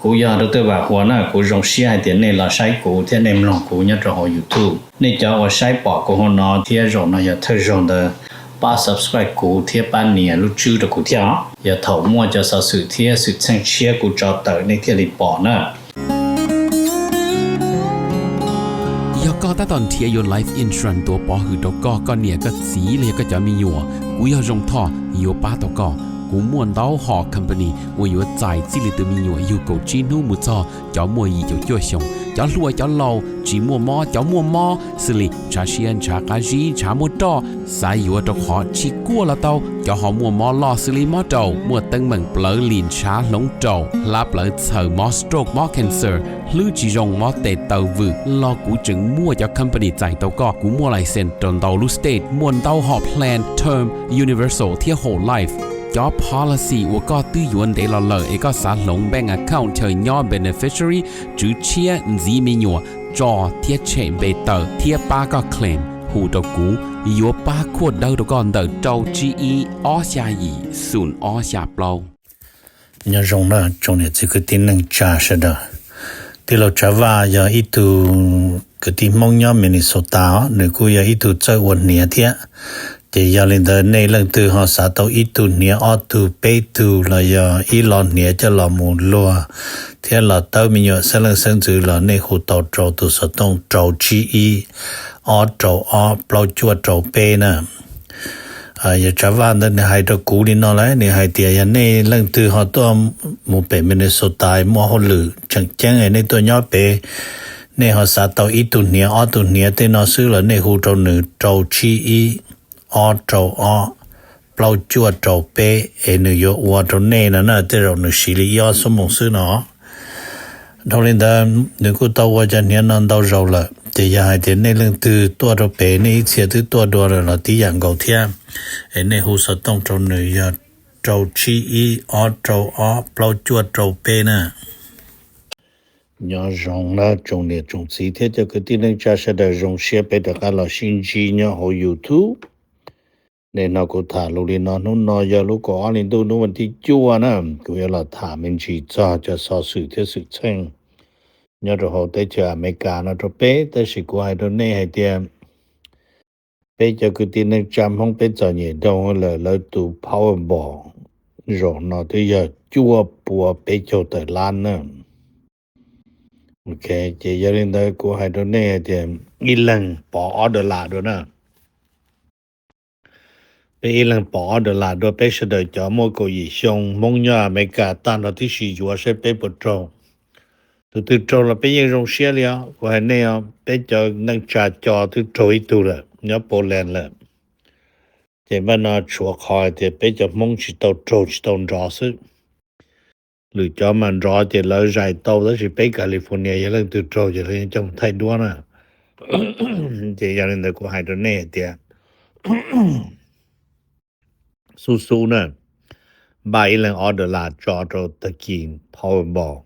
Kuv yog Dr. Vam Huas na, kuv zoo siab hais tias nej los saib kuv thiab nej mloog kuv nyob rau hauv YouTube. Nej cov uas saib pom kuv hauv no thiab zaum no yog thawj zaug ntawd, pab subscribe kuv thiab pab nias lub tswb rau kuv thiab os. Yog thaum muaj cov xov xwm thiab xwm txheej tshiab kuv tso tawm nej thiaj li pom na. Yog koj tab tom nrhiav yuav life insurance tuav pov hwm rau koj, koj niam koj txiv los yog koj cov me nyuam, kuv yog Zoo Thoj yuav pab tau koj. Kuv muaj ntau hom company uas yuav txais txij li tus me nyuam yug kaum tsib hnub mus txog cov muaj yim caum cuaj xyoos, cov hluas cov laus, tsis muaj mob cov muaj mob, xws li ntshav siab ntshav qab zib ntshav muaj roj, xav yuav rau qhov tsis kuaj los tau, cov ho muaj mob loj xws li mob raum, muaj teeb meem plawv lim ntshav hloov raum, hlab plawv txhaws, mob stroke mob cancer, hlwb tsis zoo mob tes taw vwm los kuv tseem muaj cov company txais tau koj. Kuv muaj license rau ntau lub state, muaj ntau hom plan term, universal thiab whole life. Cov policy uas koj twb yuav ntev los lawm es koj xav hloov bank account chaw nyob beneficiary, tswv tshiab, ntxiv me nyuam, tso thiab tshem npe tawm thiab pab koj claim, hu rau kuv, yuav pab khuaj dawb rau koj ntawm rau tsib ib ob xya yim xoom ob xya plaub. Nyob zoo na tsoom niam txiv kwv tij neej tsa sawv daws. Tij laug Tsav Vaj yog ib tug kwv tij Hmoob nyob Minnesota os, nws kuj yog ib tug txawj ua hniav thiab. Ces yog li ntawd nej leej twg ho xav tau ib tug hniav ob tug peb tug los yog ib lo hniav coj los mus luag thiab los tawb me nyuam xeeb leej xeeb ntxwv los nej hu tau rau tus xov tooj rau tsib ib ob rau ob plaub cuaj rau peb na. Yog Tsav Vaj ntawd nws hais rau kuv li no lawm, nws hais tias yog nej leej twg ho tuaj mus pem Minnesota muaj hauj lwm tseem ceeb nej tuaj nyob pem, nej ho xav tau ib tug hniav ob tug hniav tej no xwb los nej hu rau nws rau tsib ib ob rau ob plaub cuaj rau peb es nws yuav ua rau nej no na, tej zaum nws siv li ib ob xuab moos xwb no. Dhau li ntawd nws kuj tau ua cov hniav no ntau zaus lawm, ces yog hais tias nej leej twg tuaj rau pem nej ib txhia twb tuaj dua lawm los tib yam nkaus thiab, es nej hu xov tooj rau nws yog rau tsib ib ob rau ob plaub cuaj rau peb na. Nyob zoo na tsoom niam tsoom txiv thiab cov kwv tij neej tsa sawv daws, zoo siab peb rov qab los sib ntsib nyob hauv YouTube. Nim no kuv tham lus li no, hnub no yog lub kaum ob hli ntuj hnub vas thib cuaj na, kuv yuav los tham me ntsis txog cov xov xwm thiab xwm txheej nyob rau hauv teb chaws Amelikas no rau peb, tab sis kuv hais rau nej hais tias peb cov kwv tij neej tsa Hmoob peb txom nyem dhau lawm, lawv tus Powerball zaum no twb yog cuaj pua peb caug tawm lab na. Ok, ces yog li ntawd kuv hais rau nej hais tias ib leeg pov ob dollar dua na. Peb ib leeg pov ob dollar dua, peb sawv daws cov muaj kaum yim xyoo Hmoob nyob Amelikas tag nrho tib si yuav saib peb puas raug. Tus twg raug los peb yeej zoo siab li os. Kuv hais nej os, peb cov neej tsa co twb raug ib tug lawm nyob Poland lawm. Ces npaj no tshuav qhov hais tias peb cov Hmoob tsis tau raug tsis tau nrov xwb. Lwm cov mas nrov ces lawv zais tau, tab sis peb California yog leej twg raug ces lawv coj mus thaij duab na. Ces yog li ntawd kuv hais rau nej hais tias xub xub na, npaj ib leeg ob dollar tso rau tag kis Powerball,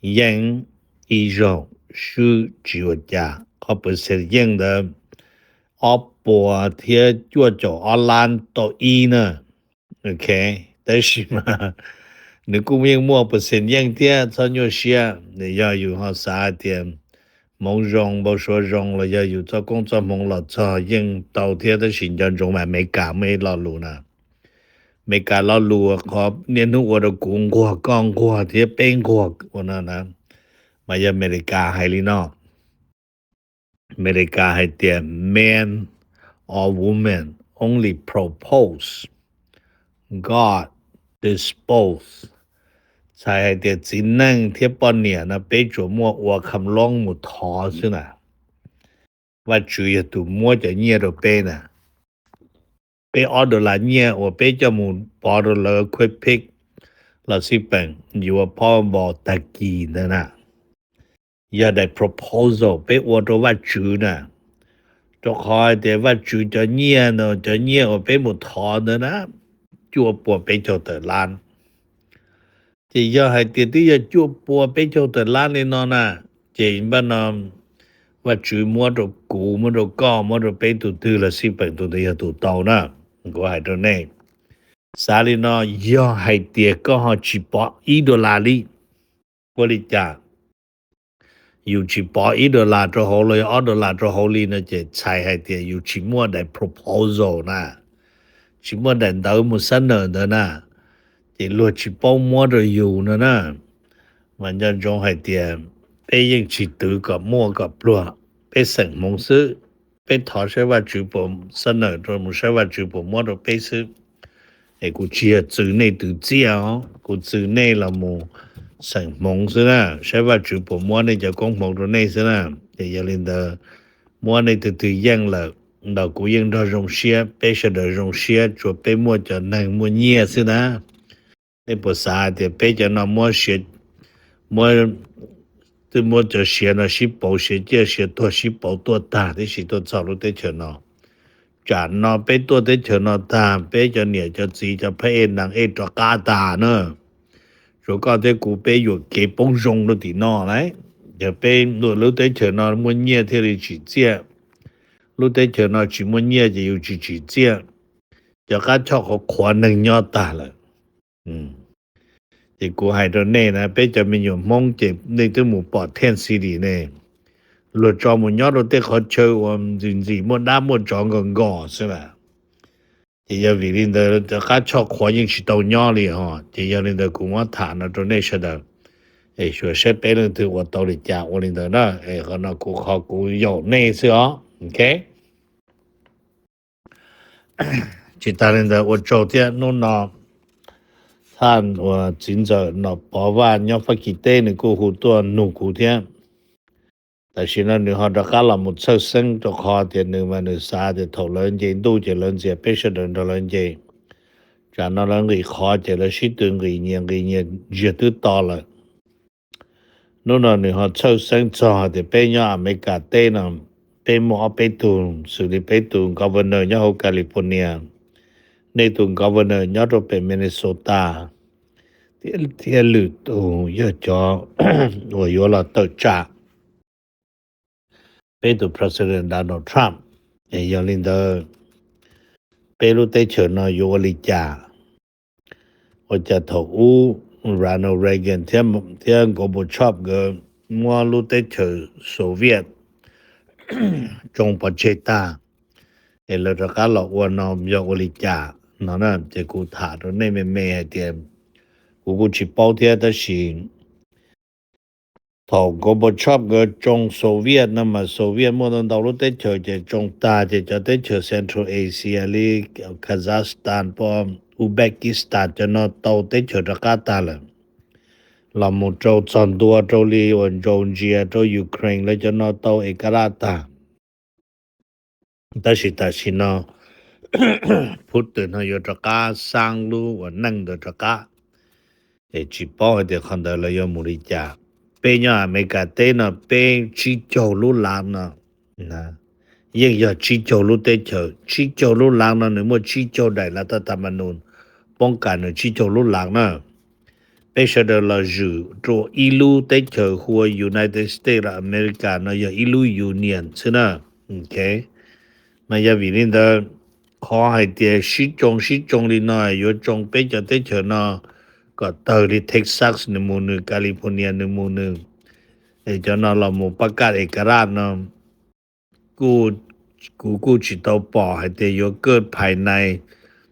yeej ib zaug swb tsis ua cas, qhov percent yeej ntawd ob puas thiab cuaj caum ob lab tau ib na. Ok, tab sis mas nws kuj yeej muaj percent yeej thiab, txhob nyuaj siab. Nws yog yus ho xav hais tias hmoov zoo npau suav zoo los yog yus txoj koob txoj hmoov los txog yeej tau thiab, tab sis nco ntsoov mas Amelikas muaj ib lo lus na. Amelikas lo lus qhov niaj hnub ua rau kuv nquag koj nquag thiab peb nquag ua no na, mas yog Amelikas hais li no. Amelikas hais tias men or woman only propose, God dispose. Txhais hais tias txiv neej thiab poj niam no peb tsuas muaj ua kham loob mus thov xwb na. Vajtswv yog tus muab cov nyiaj rau peb na. Peb ob dollar nyiaj uas peb coj mus pov rau lawv Quick Pick los xij peem yuav Powerball tag kis ntawd na, yog daim proposal peb ua rau Vajtswv na. Rau qhov hais tias Vajtswv cov nyiaj no, cov nyiaj uas peb mus thov ntawd na, cuaj puas peb caug tawm lab. Ces yog hais tias twb yog cuaj puas peb caug tawm lab li no na, ces npaj no Vajtswv muab rau kuv, muab rau koj, muab rau peb tus twg los xij peem tus ntawd yog tus tau na. Kuv hais rau nej, xav li no, yog hais tias koj ho tsis pov ib dollar li, Ua li cas yus tsis pov ib dollar rau hauv los yog ob dollar rau hauv li no ces txhais hais tias yus tsis muaj daim proposal na, tsis muaj daim ntawv mus xab nawm ntawd na, ces luag tsis paub muab rau yus no na. Mas nco ntsoov hais tias peb yeej tsis twv kom muaj kom pluag, peb xeem hmoov xwb, peb thov saib Vajtswv puas xab nawm rau mus saib Vajtswv puas muab rau peb xwb. Es kuv tsis yog txwv nej twv txiaj os, kuv txwv nej los mus xeem hmoov xwb na, saib Vajtswv puas muab nej cov koob hmoov rau nej xwb na. Ces yog li ntawd, muab nej tus twg yeej lawm los kuv yeej nrog zoo siab, peb sawv daws zoo siab, tsuas peb muaj cov neeg muaj nyiaj xwb na. Nej puas xav hais tias peb cov no muab siav, muab, twb muab cov siav no sib pauv, siav ciaj siav tuag sib pauv tuaj tag tib si tuaj txog lub teb chaws no? Tsam no peb tuaj teb chaws no tag, peb cov niam cov txiv cov phab ej nees ej rov qab tag na. Tsuas koj thiab kuv peb yuam kev poob zoo rau tim no lauj. Yog peb lub teb chaws no muaj nyiaj thiaj li tsim txiaj, lub teb chaws no tsis muaj nyiaj ces yus tsis tsim txiaj. Cov qab choj qhuav qhuav neeg nyob tag lawm. Ces kuv hais rau nej na, peb cov me nyuam Hmoob ces nej twb mus pom Tent City ne, luag tso mus nyob rau tej qhov chaw uas ntxim ntxim muaj dab muaj tsov nkos nkos xwb las. Ces yog vim li ntawd cov qab choj qhuav yeej tsis tau nyob li ho. Ces yog li ntawd kuv muab tham no rau nej sawv daws, es xyuas saib peb leej twg ua tau li cas ua li ntawd na. Es qhov no kuv, qhov kuv yaum nej xwb os, ok. Tsis tas li ntawd ua tsaug thiab, hnub no thaj uas txiv ntxawm Nom Pov Vaj nyob Fab Kis teb nws kuj hu tuaj nug kuv thiab. Tam sim no nws ho rov qab los mus txhawj xeeb rau qhov tias nws mas nws xav tias thaum lawv nce ntuj ces lawv ntxias peb sawv daws nrog lawv nce. Tsam no lawv nqis qhov ces lawv sib tw nqis nyias nqis nyias ntsiag twb to lawm. Hnub no nws ho txhawj xeeb txog tias peb nyob Amelikas teb no, peb muaj ob peb tug xws li peb tus governor nyob hauv California, nej tus governor nyob rau pem Minnesota, thiab lwm tus yog cov uas yuav los tawm tsam peb tus President Donald Trump. Es yog li ntawd, peb lub teb chaws no yuav ua li cas? Ua cas thaum ub Ronald Reagan thiab, thiab Gorbachev nkawd muab lub teb chaws Soviet tsoo pov tseg tag, es lawv rov qab los ua no yog ua li cas no na? Ces kuv tham rau nej me me hais tias kuv kuj tsis paub thiab, tab sis thaum Gorbachev nkawd tsoo Soviet no mas Soviet muaj ntau ntau lub teb chaws ces tsoo tag ces cov teb chaws Central Asia li Kazakhstan, Uzbekistan cov no tau teb chaws rov qab tag lawm, los mus rau txog ntua rau li uas Georgia rau Ukraine lawv cov no tau ekaraj tag. Tab sis tam sim no Putin no yuav rov qab xaab lub uas neej ntawd rov qab, es tsis paub hais tias qhov ntawd lawv yuav mus li cas. Peb nyob Amelikas teb no peb tsib caug lub lav no, yeej yog tsib caug lub teb chaws, tsib caug lub lav no nws muaj tsib caug daim lav taj ta ma nus poob kam nws tsib caug lub lav na. Peb sawv daws los zwm rau ib lub teb chaws hu ua United States of America no yog ib lub union xwb na. Ok, mas yog vim li ntawd, qhov hais tias sib tsoo sib tsoo li no yuav tsoo peb cov teb chaws no kom tawg li Texas nws mus nws, California nws mus nws, es cov no los mus pab kaj ekaraj no, kuv kuj tsis tau pom hais tias yuav kaj phais nais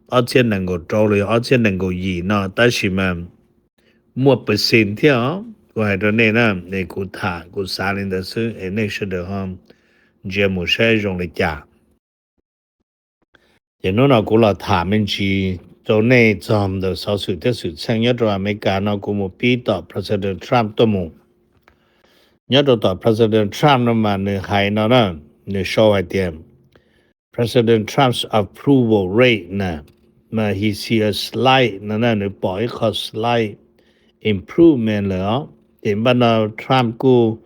ob txhiab nees nkaum rau los yog ob txhiab nees nkaum yim no, tab sis mas muaj percent thiab os. Kuv hais rau nej na, es kuv tham kuv xav li ntawd xwb es nej sawv daws ho ntsia mus saib zoo li cas. Ces hnub no kuv los tham me ntsis rau nej txog ntawm xov xwm thiab xwm txheej nyob rau Amelikas no, kuv mus pib tom President Trump tuaj mus. Nyob rau tom President Trump no mas nws hais no na, nws sau hais tias President Trump's approval rate na, mas he see a slight no na, nws pom ib qho slight improvement lawm os. Ces npaj no Trump kuj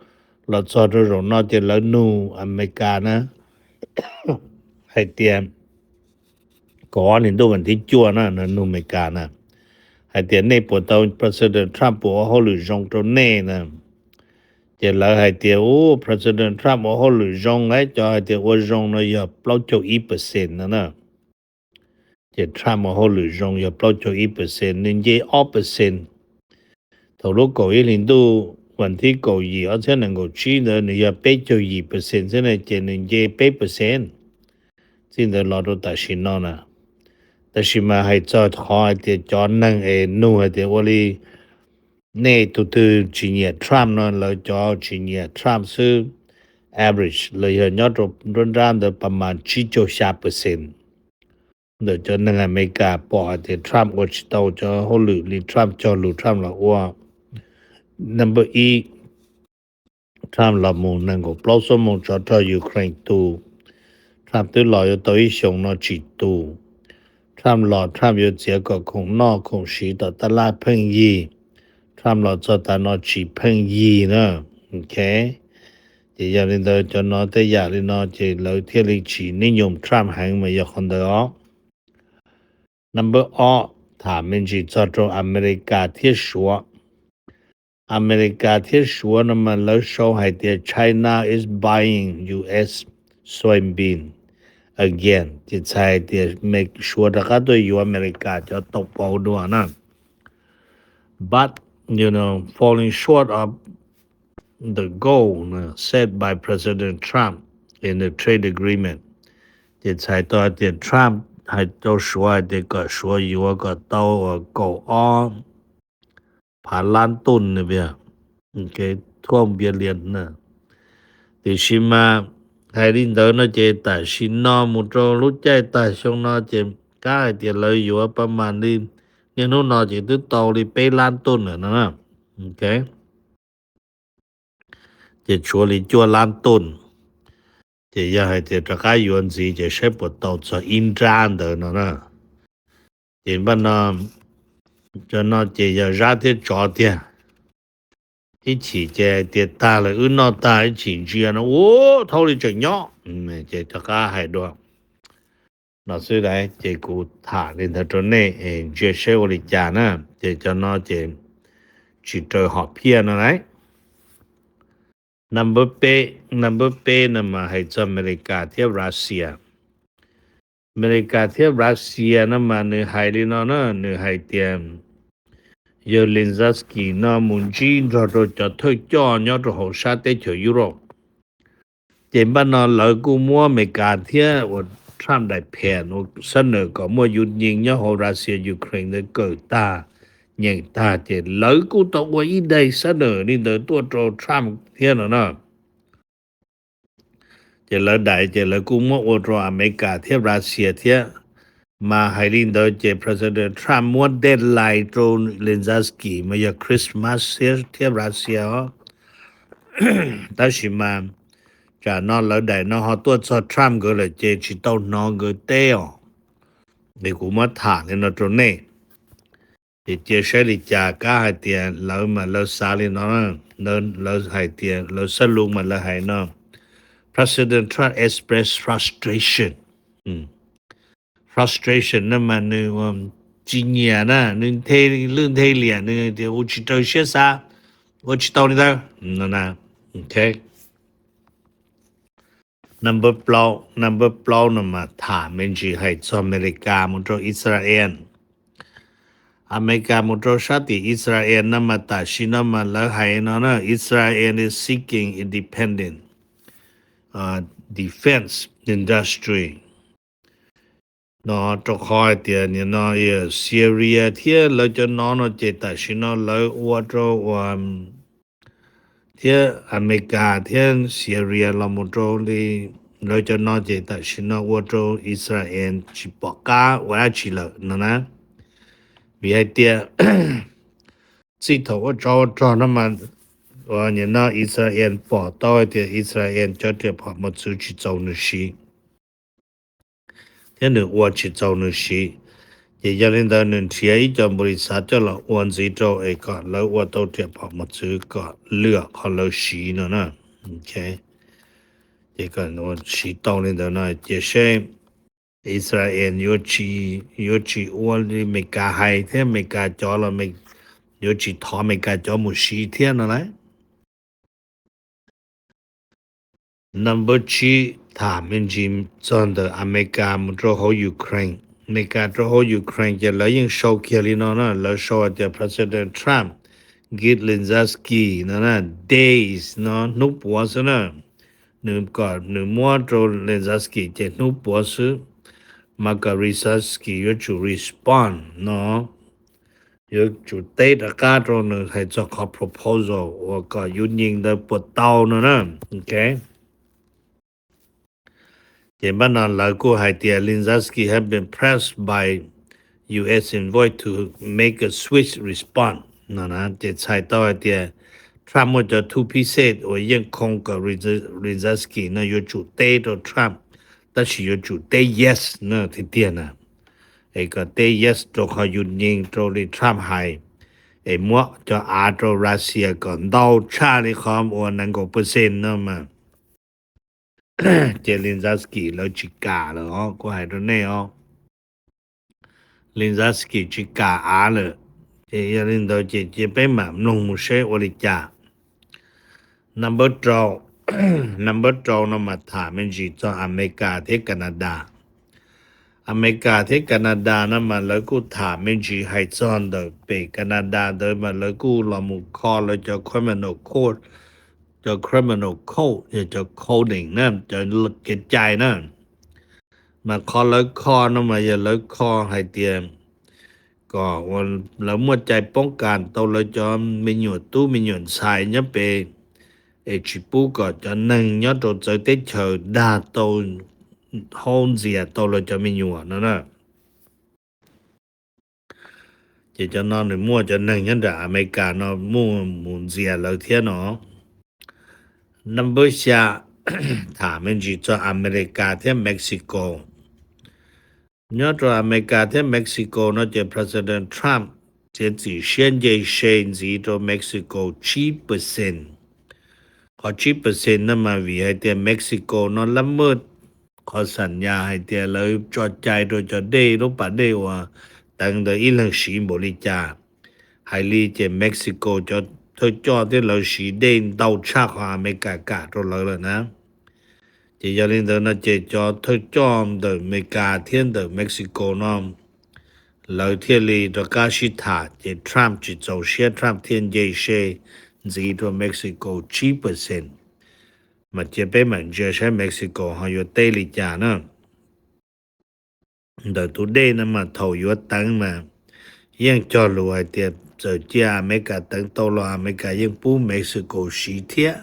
los txog rau zaum no ces lawv nug Amelikas na hais tias kaum ob hlis ntuj vas thib cuaj na, nws nug Amelikas na hais tias nej puas tau, President Trump puas ua hauj lwm zoo rau nej na. Ces lawv hais tias u, President Trump ua hauj lwm zoo lawm, cov hais tias ua zoo no yog plaub caug ib percent no na. Ces Trump ua hauj lwm zoo yog plaub caug ib percent, nws nce ob percent. Thaum lub kaum ib hlis ntuj vas thib kaum yim ob txhiab nees nkaum tsib ntawd nws yog peb caug yim percent xwb na, ces nws nce peb percent txij ntawd los rau tam sim no na. Tab sis mas hais txog qhov hais tias cov neeg es nug hais tias ua li nej tus twg tsis nyiam Trump no, lawv cov tsis nyiam Trump xwb, average los yog nyob rau nruab nrab ntawd pas mas tsib caug xya percent ntawm cov neeg Amelikas pom hais tias Trump ua tsis tau cov hauj lwm li Trump cog lus Trump los ua. Number ib, Trump los mus nees nkaum plaub xuab moos tsov rog Ukraine tu. Trump twb los yuav tau ib xyoos no tsis tu. Trump los Trump yuav txiav kom khoom noj khoom siv tom tab laj pheej yig. Trump los txog tav no tsis pheej yig na. Ok, ces yog li ntawd cov no tej yam li no ces lawv thiaj li tsis nib nyoos Trump heev mas yog qhov ntawd os. Number ob, tham me ntsis txog rau Amelikas thiab Suav. Amelikas thiab Suav no mas lawv sau hais tias China is buying U S soybean again, ces txhais hais tias Suav rov qab tuaj yuav Amelikas cov tau pauv dua na. But, you know, falling short of the goal set by President Trump in the trade agreement. Ces txhais tau hais tias Trump hais rau Suav hais tias kom Suav yuav kom tau kaum ob phav lab tun, thuaj npias lias na. Tiam sis mas hais li ntawd no ces tam sim no mus rau lub caij tag xyoo no ces kab hais tias lawv yuav pab mas li niaj hnub no ces twb tau li peb lab tun lawm no na. Ok, ces tshuav li cuaj lab tun. Ces yog hais tias rov qab yuav ntxiv ces saib puas tau txog ib nrab ntawd no na. Ces npaj no, cov no ces yog zab thiab tsov tiag. Ib chim ces hais tias tag lawm wb noj tag, ib chim ntsia no ua thaub li tseem nyob. Ces rov qab hais dua no xwb lauj. Ces kuv tham li ntawd rau nej es ntsia saib ua li cas na. Ces cov no ces tsis raws hom phiaj no lauj. Number peb, number peb no mas hais txog Amelikas thiab Russia. Amelikas thiab Russia no mas nws hais li no na, nws hais tias yawg Zelensky no mus ntsib nrog rau cov thawj coj nyob rau hauv sab teb chaws Europe. Ces npaj no lawv kuj muab Amelikas thiab uas Trump daim phem ua xab nawm kom muaj yus nyees nyob hauv Russia Ukraine ntawd kawm tag, nyeem tag, ces lawv kuj tau ua ib daim xab nawm li ntawd tuaj rau Trump thiab no na. Ces lawv daim ces lawv kuj muab ua rau Amelikas thiab Russia thiab. Mas hais li ntawd ces President Trump muab deadline rau Zelensky mas yog Christmas thiab Russia os. Tab sis mas tsam no lawv daim no ho tuaj txog Trump nkawd lawm ces tsis tau hnov nkawd teb os. Es kuv muab tham li no rau nej. Ces cia saib li cas, kab hais tias lawv mas lawv xav li no, lawv hais tias lawv xab lus mas lawv hais no, President Trump express frustration. Frustration no mas nws tsis nyiam na, nws nthe lwj nthe liam, nws tias ua tsis raws siab xav, ua tsis tau li ntawd. Number plaub, number plaub no mas tham me ntsis hais txog Amelikas mus rau Israel. Amelikas mus rau sab tim Israel no mas tam sim no mas lawv hais no na, Israel is seeking independent, defense industry. No rau qhov hais tias nim no Syria thiab lawv cov no no ces tam sim no lawv ua rau uas thiab Amelikas thiab Syria los mus rau li lawv cov no ces tam sim no ua rau Israel tsis pom qab ua dab tsi lawm no na. Vim hais tias txij thaum ua tsov ua rog no mas nim no Israel pom tau hais tias Israel cov riam phom mos txwv tsis txaus nws siv, thiab nws ua tsis txaus nws siv. Ces yog li ntawd nws nrhiav ib co npaus lis xav coj los ua ntxiv rau es kom lawv ua tau riam phom mos txwv kom lwm qhov lawv siv no na. Ces kom siv tau li ntawd no ces seb Israel yuav tsis ua li Amelikas hais thiab Amelikas cov los yuav tsis thov Amelikas cov mus siv thiab no lauj. Number tsib, tham me ntsis txog ntawm Amelikas mus rau hauv Ukraine. Amelikas rau hauv Ukraine ces lawv yeej sau kiag li no na, lawv sau hais tias President Trump give Zelensky no na, days no, hnub puav xwb na. Nws kom nws muab rau Zelensky ces hnub puav xwb, mas kom Zelensky yuav tsum respond no, yuav tsum teb rov qab rau nws hais txog qhov proposal uas kom yus nyeem ntawd puas tau no na. Ok. Ces npaj no lawv kuj hais tias Zelensky has been pressed by U S envoy to make a swift response no na. Ces txhais tau hais tias Trump muaj cov thub phib xej uas yeej khoo kom Zelensky no yuav tsum teb rau Trump, tab sis yuav tsum teb yes no tiag tiag na. Es kom teb yes rau qhov yus nyeem rau li Trump hais, es muab cov av rau Russia kom ntau tshaj li qhov uas nees nkaum percent no mas ces Zelensky lawv tsis kam lawm os, kuv hais rau nej os. Zelensky tsis kam av lawm. Ces yog li ntawd ces cia peb mam mloog mus seb ua li cas. Number rau, number rau no mas tham me ntsis txog Amelikas thiab Canada. Amelikas thiab Canada no mas lawv kuj tham me ntsis hais txog ntawm pem Canada ntawd mas lawv kuj los mus kho lawv cov criminal court, cov criminal code, yog cov coding na, cov kev cai na. Mas qhov lawv kho no mas yog lawv kho hais tias kom lawv muaj cai poob kas tau lawv cov me nyuam tub me nyuam ntxhais nyob pem, es tsis pub kom cov neeg nyob rau txawv teb chaws dag tau, haub ntxias tau lawv cov me nyuam no na. Ces cov no nws muaj cov neeg nyob nram Amelikas no muaj mus ntxias lawv thiab no. Number xya, tham me ntsis txog Amelikas thiab Mexico. Nyob rau Amelikas thiab Mexico no ces President Trump txiav txim siab nce se ntxiv rau Mexico tsib percent. Qhov tsib percent no mas vim hais tias Mexico no lab maj qhov xam nyas hais tias lawv tso cai rau cov dej, lub pas dej uas teev ntawd ib leeg siv npaum li cas. Hais li ces Mexico cov thawj coj thiab lawv siv dej ntau tshaj qhov Amelikas kam rau lawv lawm na. Ces yog li ntawd no ces cov thawj coj ntawm Amelikas thiab ntawm Mexico no lawv thiaj li rov qab sib tham, ces Trump tsis txaus siab, Trump thiaj nce se ntxiv rau Mexico tsib percent. Mas cia peb mam ntsia saib Mexico ho yuav teb li cas na. Ntawm tus dej no mas thaum yuav teev mas yeej cog lus hais tias txawm cia Amelikas teev tau los Amelikas yeej pub Mexico siv thiab.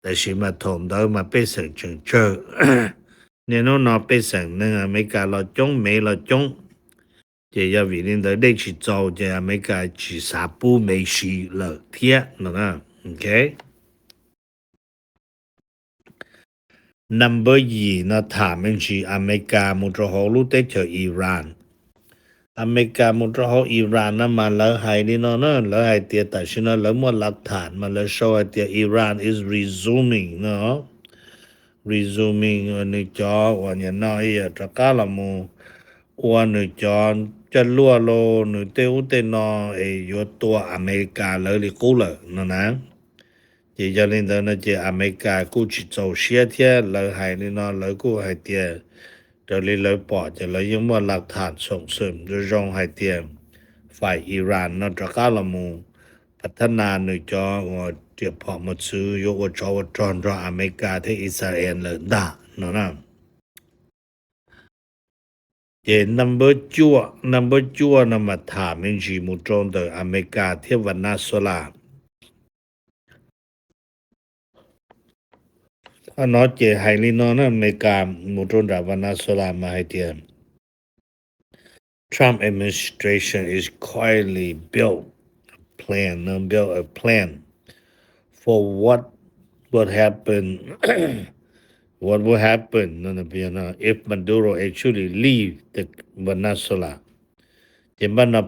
Tab sis mas thaum ntawd mas pej xeem tseem tsawg. Niaj hnub no pej xeem neeg Amelikas los coob, Mev los coob, ces yog vim li ntawd dej tsis txaus ces Amelikas tsis xav pub Mev siv lawm thiab no na. Ok. Number yim no tham me ntsis Amelikas mus rau hauv lub teb chaws Iran. Amelikas mus rau hauv Iran no mas lawv hais li no na, lawv hais tias tam sim no lawv muaj lav tham mas lawv sau hais tias Iran is resuming no. Resuming nws cov uas nim no yog rov qab los mus ua nws cov caj luaj los nws tej ub tej no es yuav tua Amelikas lawv li qub lawm no na. Ces yog li ntawd no ces Amelikas kuj tsis txaus siab thiab lawv hais li no lawv kuj hais tias raws li lawv pom ces lawv yeej muaj lav tham xoom xoom zoo zoo hais tias fais Iran no rov qab los mus phav thab nas nws cov uas riam phom mus txwv yuav ua tsov ua rog nrog Amelikas thiab Israel lawm ntag no na. Ces number cuaj, number cuaj no mas tham me ntsis mus rau ntawm Amelikas thiab Venezuela. Qhov no ces hais li no na, Amelikas mus rau nram Venezuela mas hais tias Trump administration is quietly built a plan, no, built a plan for what would happen, what would happen no, no, if Maduro actually leave the Venezuela. Ces npaj no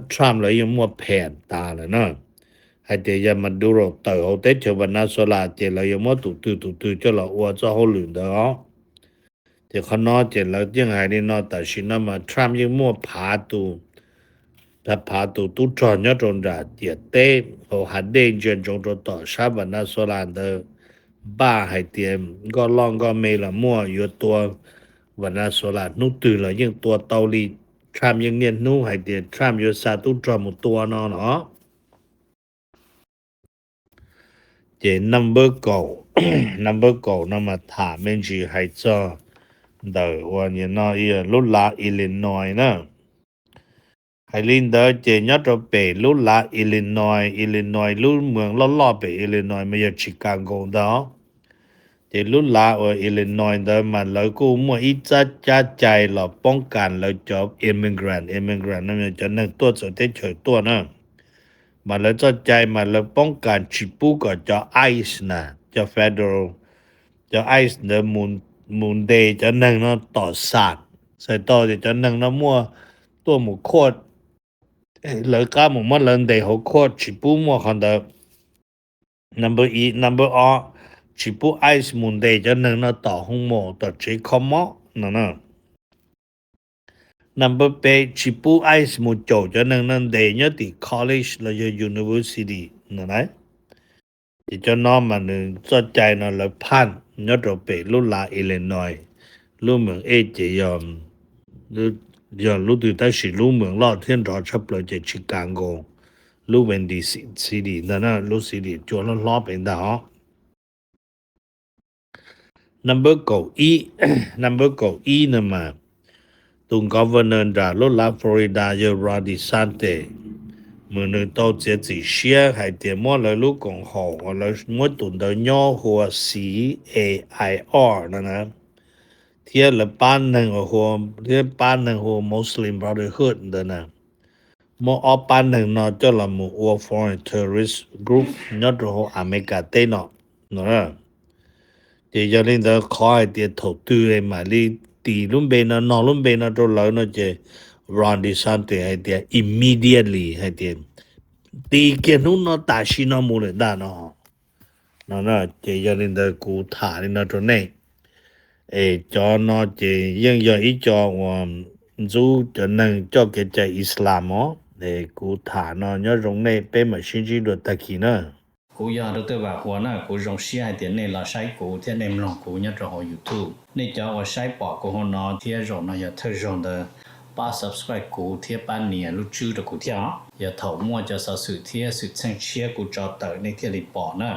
Trump lawv yeej muaj phas tas lawm na, hais tias yog Maduro tawm hauv teb chaws Venezuela ces lawv yuav muab tus twg tus twg coj los ua txoj hauj lwm ntawd os. Ces qhov no ces lawv yeej hais li no, tam sim no mas Trump yeej muaj phav tus, phav tus tub rog nyob rau nram ciam teb hauv hav dej ntsia ntsoov rau tom sab Venezuela ntawd, npaj hais tias nkoj loj nkoj me los muaj, yuav tua Venezuela hnub twg los yeej tua tau li. Trump yeej niaj hnub hais tias Trump yuav xa tub rog mus tua no los. Ces number kaum, number kaum no mas tham me ntsis hais txog ntawm uas no lub lav Illinois na. Hais li ntawd ces nyob rau pem lub lav Illinois, Illinois lub moos loj loj pem Illinois mas yog Chicago ntag. Ces lub lav uas Illinois ntawd mas lawv kuj muaj ib txoj cai los poob kas lawv cov immigrant, immigrant no yog cov neeg tuaj txawv teb chaws tuaj na. Mas lawv txoj cai mas lawv poob kas tsis pub kom cov ice na, cov federal, cov ice ntawd mus ntes cov neeg no tom sam, txhais tau tias cov neeg no muaj tuaj mus court, lawv qab mus muab lawv ntes hauv court, tsis pub muaj qhov ntawd. Number ib, number ob, tsis pub ice mus ntes cov neeg no tom hoo mos tom tsev kho mob no na. Number peb, tsis pub ice mus caum cov neeg no ntes nyob tim college los yog university no na. Ces cov no mas nws txoj cai no lawv phaj nyob rau pem lub lav Illinois. Lub moos ej ces yog lub twg tab sis lub moos loj thiab nrov tshaj plaws ces Chicago, lub Windy City ntag na, lub city cua hlob hlob pem ntag os. Number kaum ib, number kaum ib no mas tus governor nram lub lav Florida yog Ron DeSantis, mas nws tau txiav txim siab hais tias muab lawv lub koom haum uas lawv muab tus ntawd nyob hu ua C A I R no na, thiab lawv pab neeg hu, thiab pab neeg hu ua Muslim Brotherhood ntawd na, muab ob pab neeg no coj los mus ua foreign terrorist group nyob rau hauv Amelikas teb no no. Ces yog li ntawd qhov hais tias thaum twg mam li tis lub npe no, no lub npe no rau lawv no ces Ron DeSantis hais tias immediately, hais tias tis kiag hnub no tam sim no mus lawm ntag no. No ces yog li ntawd kuv tham li no rau nej. Es cov no ces yeej yog ib co uas ntxub cov neeg coj kev cai Islam os. Es kuv tham no nyob zoo nej, peb mam sib ntsib dua tag kis na. Kuv yog Doctor Vam Huas na, kuv zoo siab hais tias nej los saib kuv thiab nej mloog kuv nyob rau hauv YouTube. Nej cov uas saib pom kuv hauv no thiab zaum no yog thawj zaug ntawd, pab subscribe kuv thiab pab nias lub tswb rau kuv thiab os. Yog thaum muaj cov xov xwm thiab xwm txheej tshiab kuv tso tawm nej thiaj li pom na.